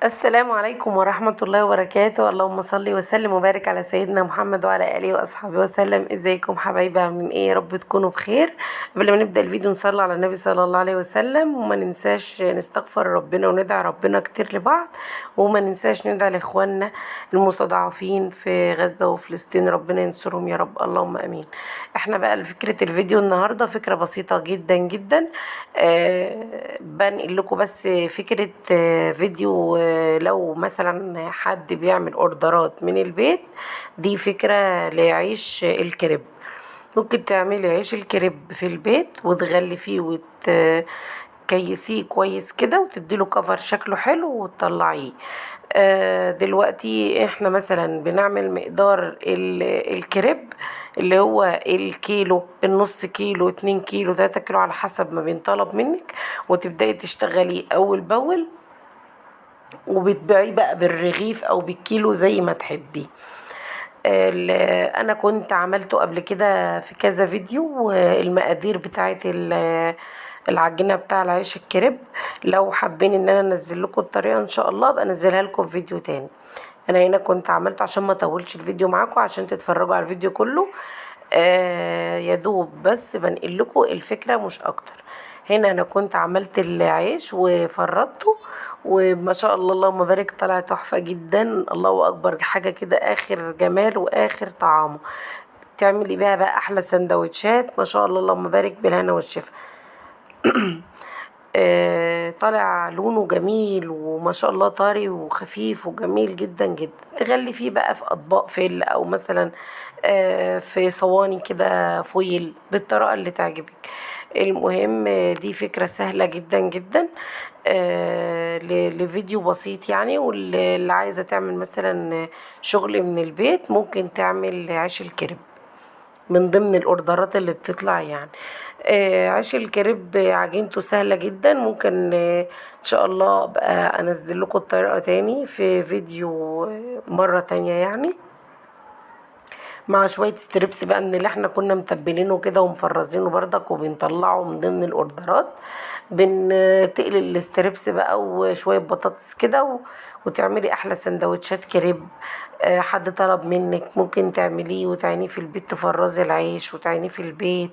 السلام عليكم ورحمة الله وبركاته. اللهم صل وسلم وبارك على سيدنا محمد وعلى آله وأصحابه وسلم. ازيكم حبايبي، عاملين ايه؟ يا رب تكونوا بخير. قبل ما نبدأ الفيديو نصلي على النبي صلى الله عليه وسلم، وما ننساش نستغفر ربنا وندعي ربنا كتير لبعض، وما ننساش ندعي لاخواننا المستضعفين في غزة وفلسطين، ربنا ينصرهم يا رب، اللهم امين. احنا بقى فكرة الفيديو النهاردة فكرة بسيطة جدا جدا، بنقل لكم بس فكرة، فيديو، لو مثلا حد بيعمل اوردرات من البيت، دي فكرة لعيش الكريب. ممكن تعملي عيش الكريب في البيت وتغلفيه وتكيسيه كويس كده وتديله cover شكله حلو وتطلعيه. دلوقتي احنا مثلا بنعمل مقدار الكريب اللي هو الكيلو، النص كيلو، 2 كيلو، 3 كيلو، على حسب ما بينطلب منك، وتبدأي تشتغلي اول باول، وبتبيعيه بقى بالرغيف او بالكيلو زي ما تحبي. انا كنت عملته قبل كده في كذا فيديو، المقادير بتاعت العجينة بتاع العيش الكريب. لو حابين ان انا انزل لكم الطريقة ان شاء الله ابقى انزلها لكم في فيديو تاني. انا هنا كنت عملته عشان ما اطولش الفيديو معاكم، عشان تتفرجوا على الفيديو كله، يا دوب بس بنقل لكم الفكرة مش اكتر. هنا انا كنت عملت العيش وفردته، وما شاء الله اللهم بارك طلع تحفة جدا، الله اكبر، حاجة كده اخر جمال واخر طعامه. تعملي بيها بقى احلى سندوتشات ما شاء الله اللهم بارك، بالهنا والشفا. طالع لونه جميل وما شاء الله طري وخفيف وجميل جدا جدا. تغلي فيه بقى في اطباق فل، او مثلا، في صواني كده فويل، بالطريقة اللي تعجبك. المهم دي فكرة سهلة جدا جدا، لفيديو بسيط يعني. واللي عايزة تعمل مثلا شغل من البيت ممكن تعمل عيش الكريب من ضمن الاوردرات اللي بتطلع يعني. عيش الكريب عجينته سهلة جدا، ممكن، ان شاء الله ابقى انزل لكم الطريقة تاني في فيديو، مرة تانية يعني، مع شوية strips بقى من اللي احنا كنا متبلينه كده ومفرزينه بردك وبنطلعه من ضمن الاوردرات. بنتقلي ال strips بقى وشوية بطاطس كده وتعملي احلى سندوتشات كريب. حد طلب منك ممكن تعمليه وتعينيه في البيت، تفرزي العيش وتعينيه في البيت،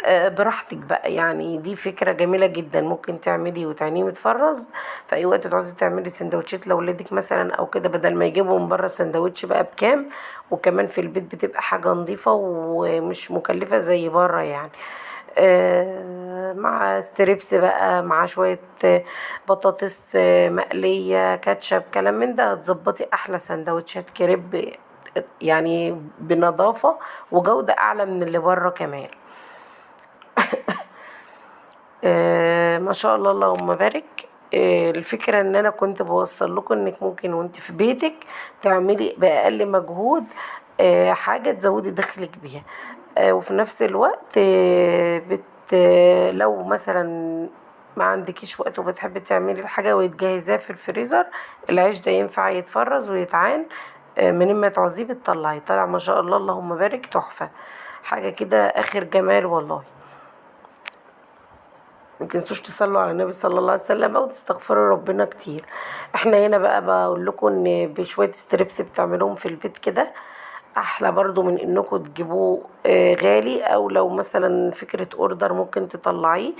براحتك بقى يعني. دي فكرة جميلة جدا، ممكن تعملي وتعينيه متفرز في اي وقت تعوزي تعملي سندوتشات لاولادك مثلا او كده، بدل ما يجيبوا من بره سندوتش بقى بكام، وكمان في البيت بتبقى حاجة نظيفة ومش مكلفة زي بره يعني. مع strips بقى، مع شوية بطاطس، مقلية، كاتشب، كلام من ده، هتظبطي أحلى سندوتشات كريب يعني بنظافة وجودة أعلى من اللي بره كمان. ما شاء الله اللهم بارك. الفكرة ان انا كنت بوصل لكم انك ممكن وانت في بيتك تعملي بأقل مجهود، حاجة تزودي دخلك بيها، وفي نفس الوقت، لو مثلا ما عندكيش وقت وبتحبي تعملي الحاجة وتجهزيها في الفريزر، العيش ده ينفع يتفرز ويتعان، من ما تعوزيه بتطلعيه. طالع ما شاء الله اللهم بارك تحفة، حاجة كده اخر جمال والله. ما تنسوش تصلوا على النبي صلى الله عليه وسلم او تستغفروا ربنا كتير. احنا هنا بقى بقول لكم ان بشوية strips بتعملوهم في البيت كده احلى برضو من انكم تجيبوه، غالي، او لو مثلا فكرة order ممكن تطلعيه،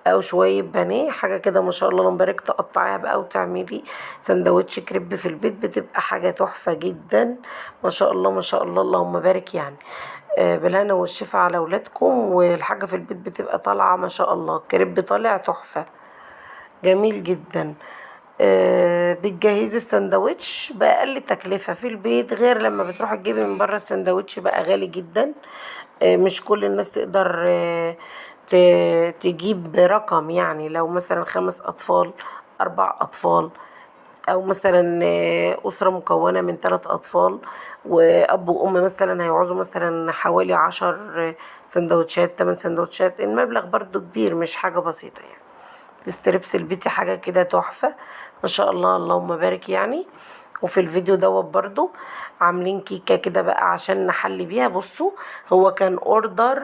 او شوية بانيه حاجة كده ما شاء الله اللهم بارك، تقطعيها بقى وتعملي سندوتش كريب في البيت، بتبقى حاجة تحفة جدا ما شاء الله ما شاء الله اللهم بارك يعني. بالهنا والشفا على ولادكم، والحاجة في البيت بتبقى طالعة ما شاء الله، الكريب طالع تحفة جميل جدا. بتجهزي السندوتش بأقل تكلفة في البيت، غير لما بتروحي تجيبي من بره السندوتش بقى غالي جدا، مش كل الناس تقدر، تجيب رقم يعني. لو مثلا 5 أطفال، 4 أطفال، أو مثلا، أسرة مكونة من 3 أطفال وأب وأم مثلا، هيعوزوا مثلا حوالي 10 سندوتشات، 8 سندوتشات، المبلغ برضو كبير مش حاجة بسيطة يعني. strips البيتي حاجة كده تحفة ما شاء الله اللهم بارك يعني. وفي الفيديو دوت برضو عاملين كيكة كده بقى عشان نحلي بيها. بصوا هو كان order،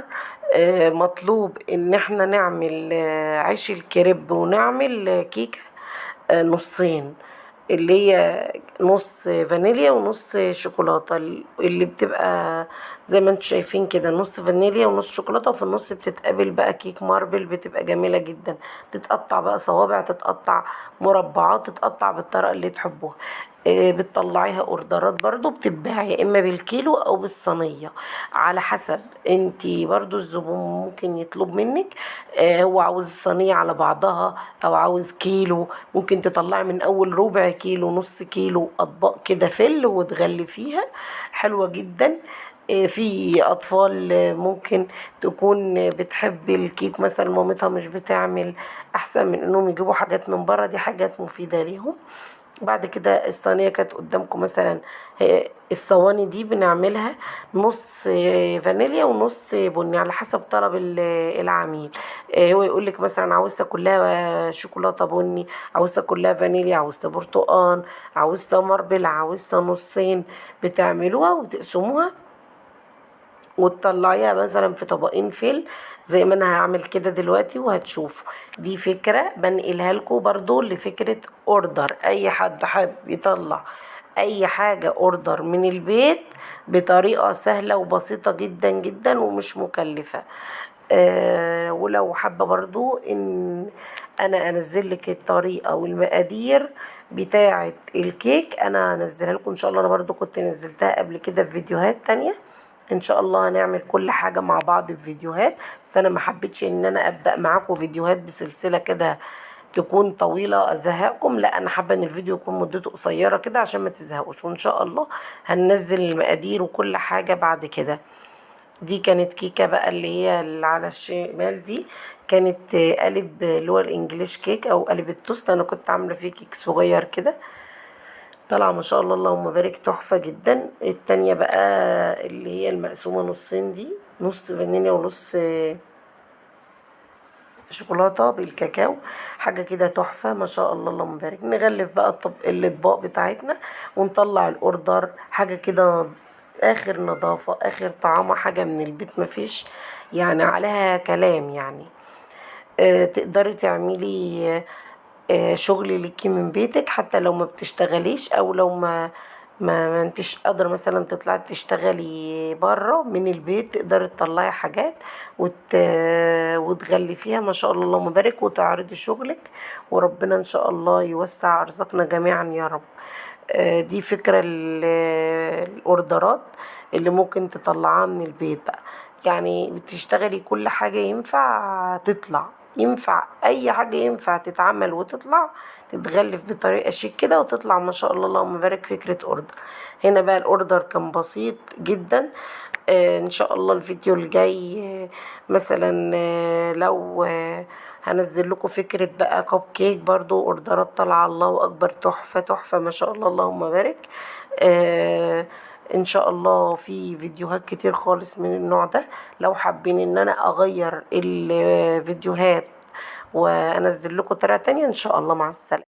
مطلوب ان احنا نعمل، عيش الكريب ونعمل، كيكة، نصين. اللي هي نص فانيليا ونص شوكولاتة، اللي بتبقى زي ما انتم شايفين كده، نص فانيليا ونص شوكولاتة، وفي النص بتتقابل بقى كيك marble، بتبقى جميلة جدا. تتقطع بقى صوابع، تتقطع مربعات، تتقطع بالطريقة اللي تحبوها. بتطلعيها اوردرات برضو، بتتباع يا اما بالكيلو او بالصينيه على حسب انتي، برضو الزبون ممكن يطلب منك، هو عاوز الصينية على بعضها او عاوز كيلو. ممكن تطلعي من اول ربع كيلو، نص كيلو، اطباق كده فل وتغلفيها، حلوة جدا. في اطفال، ممكن تكون بتحب الكيك مثلا، مامتها مش بتعمل، احسن من انهم يجيبوا حاجات من بره، دي حاجات مفيدة ليهم. بعد كده الصينية كانت قدامكم مثلا، الصواني دي بنعملها نص فانيليا ونص بني على حسب طلب العميل. هو يقولك مثلا عاوزة كلها شوكولاتة بني، عاوزة كلها فانيليا، عاوزة برتقان، عاوزة marble، عاوزة نصين. بتعملوها وتقسموها وتطلعيها مثلا في طبقين فيل زي ما انا هعمل كده دلوقتي وهتشوفوا. دي فكرة بنقلها لكم برضو لفكرة order، اي حد حابب يطلع اي حاجة order من البيت بطريقة سهلة وبسيطة جدا جدا ومش مكلفة. ولو حابة برضو ان انا انزل لك الطريقة والمقادير بتاعة الكيك، انا هنزلها لكم ان شاء الله. انا برضو كنت نزلتها قبل كده في فيديوهات تانية، ان شاء الله هنعمل كل حاجة مع بعض في فيديوهات، بس انا ما حبيتش ان انا ابدأ معاكم فيديوهات بسلسلة كده تكون طويلة ازهقكم، لا انا حابة ان الفيديو يكون مدته قصيرة كده عشان ما تزهقوش. وان شاء الله هننزل المقادير وكل حاجة بعد كده. دي كانت كيكة بقى اللي هي اللي على الشمال دي، كانت قالب اللي هو ال English cake او قالب التوست، انا كنت عاملة فيه كيك صغير كده، طلع ما شاء الله اللهم بارك تحفة جدا. التانية بقى اللي هي المقسومة نصين دي، نص فانيليا ونص شوكولاتة بالكاكاو، حاجة كده تحفة ما شاء الله اللهم بارك. نغلف بقى الاطباق بتاعتنا ونطلع ال order، حاجة كده اخر نظافة اخر طعامة، حاجة من البيت مفيش عليها كلام. تقدري تعملي، شغل ليكي من بيتك حتى لو ما بتشتغليش، او لو ما انتش قادرة مثلا تطلعي تشتغلي بره من البيت، تقدري تطلعي حاجات وتغلفيها ما شاء الله اللهم بارك، وتعرضي شغلك، وربنا ان شاء الله يوسع ارزاقنا جميعا يا رب. دي فكرة الاوردرات اللي ممكن تطلعها من البيت بقى، بتشتغلي كل حاجة ينفع تطلع، ينفع اي حاجة ينفع تتعمل وتطلع، تتغلف بطريقة شيك كده وتطلع ما شاء الله اللهم بارك. فكرة order. هنا بقى ال order كان بسيط جدا. ان شاء الله الفيديو الجاي، مثلا، لو، هنزل لكم فكرة بقى كب كيك برضو، اوردرات طالعة الله اكبر، تحفة تحفة ما شاء الله اللهم بارك. ان شاء الله في فيديوهات كتير خالص من النوع ده، لو حابين ان انا اغير الفيديوهات وانزل لكم طريقة تانية ان شاء الله. مع السلامة.